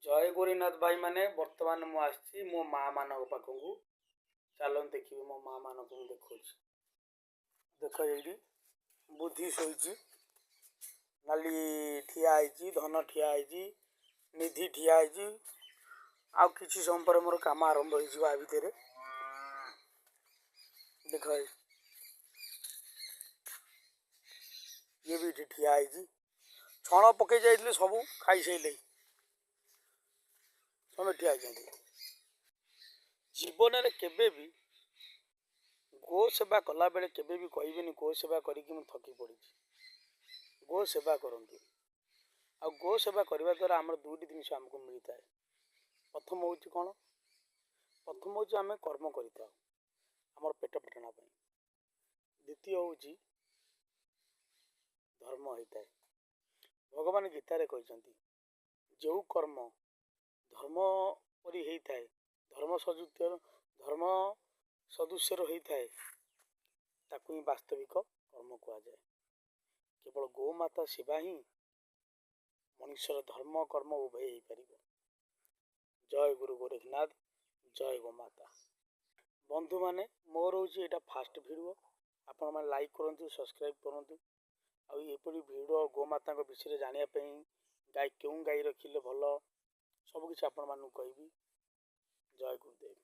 ଜୟ ଗୋରୀନାଥ ଭାଇମାନେ। ବର୍ତ୍ତମାନ ମୁଁ ଆସିଛି ମୋ ମା ମାନଙ୍କ ପାଖକୁ। ଚାଲନ୍ତୁ ଦେଖିବି, ମୋ ମା ମାନଙ୍କୁ ମୁଁ ଦେଖାଉଛି। ଦେଖ, ଏଇଠି ବୁଦ୍ଧି ଶୋଇଛି, ନାଲି ଠିଆ ହେଇଛି, ଧନ ଠିଆ ହେଇଛି, ନିଧି ଠିଆ ହେଇଛି। ଆଉ କିଛି ସମୟ ପରେ ମୋର କାମ ଆରମ୍ଭ ହେଇଯିବ ଆ ଭିତରେ। ଦେଖ, ଇଏ ବି ଏଠି ଠିଆ ହେଇଛି। ଛଣ ପକେଇ ଯାଇଥିଲେ, ସବୁ ଖାଇସାରିଲେ, ସମସ୍ତେ ଠିଆ ହେଇଛନ୍ତି। ଜୀବନରେ କେବେ ବି ଗୋ ସେବା କଲାବେଳେ କେବେ ବି କହିବେନି, ଗୋ ସେବା କରିକି ମୁଁ ଥକି ପଡ଼ିଛି। ଗୋ ସେବା କରନ୍ତୁ। ଆଉ ଗୋ ସେବା କରିବା ଦ୍ୱାରା ଆମର ଦୁଇଟି ଜିନିଷ ଆମକୁ ମିଳିଥାଏ। ପ୍ରଥମ ହେଉଛି କ'ଣ? ପ୍ରଥମ ହେଉଛି ଆମେ କର୍ମ କରିଥାଉ ଆମର ପେଟ ପାଟଣା ପାଇଁ। ଦ୍ୱିତୀୟ ହେଉଛି ଧର୍ମ ହେଇଥାଏ। ଭଗବାନ ଗୀତାରେ କହିଛନ୍ତି, ଯେଉଁ କର୍ମ ଧର୍ମ ପରି ହେଇଥାଏ, ଧର୍ମ ସଯୁକ୍ତ, ଧର୍ମ ସଦୃଶ୍ୟର ହେଇଥାଏ, ତାକୁ ହିଁ ବାସ୍ତବିକ କର୍ମ କୁହାଯାଏ। କେବଳ ଗୋମାତା ସେବା ହିଁ ମଣିଷର ଧର୍ମ କର୍ମ ଉଭୟ ହେଇପାରିବ। ଜୟ ଗୁରୁ ଗୋରେଖନାଥ, ଜୟ ଗୋମାତା। ବନ୍ଧୁମାନେ, ମୋର ହେଉଛି ଏଇଟା ଫାଷ୍ଟ ଭିଡ଼ିଓ। ଆପଣମାନେ ଲାଇକ୍ କରନ୍ତୁ, ସବସ୍କ୍ରାଇବ୍ କରନ୍ତୁ। ଆଉ ଏପରି ଭିଡ଼ିଓ ଗୋମାତାଙ୍କ ବିଷୟରେ ଜାଣିବା ପାଇଁ, ଗାଈ କେଉଁ ଗାଈ ରଖିଲେ ଭଲ, ସବୁକିଛି ଆପଣମାନଙ୍କୁ କହିବି। ଜୟ ଗୁରୁଦେବ।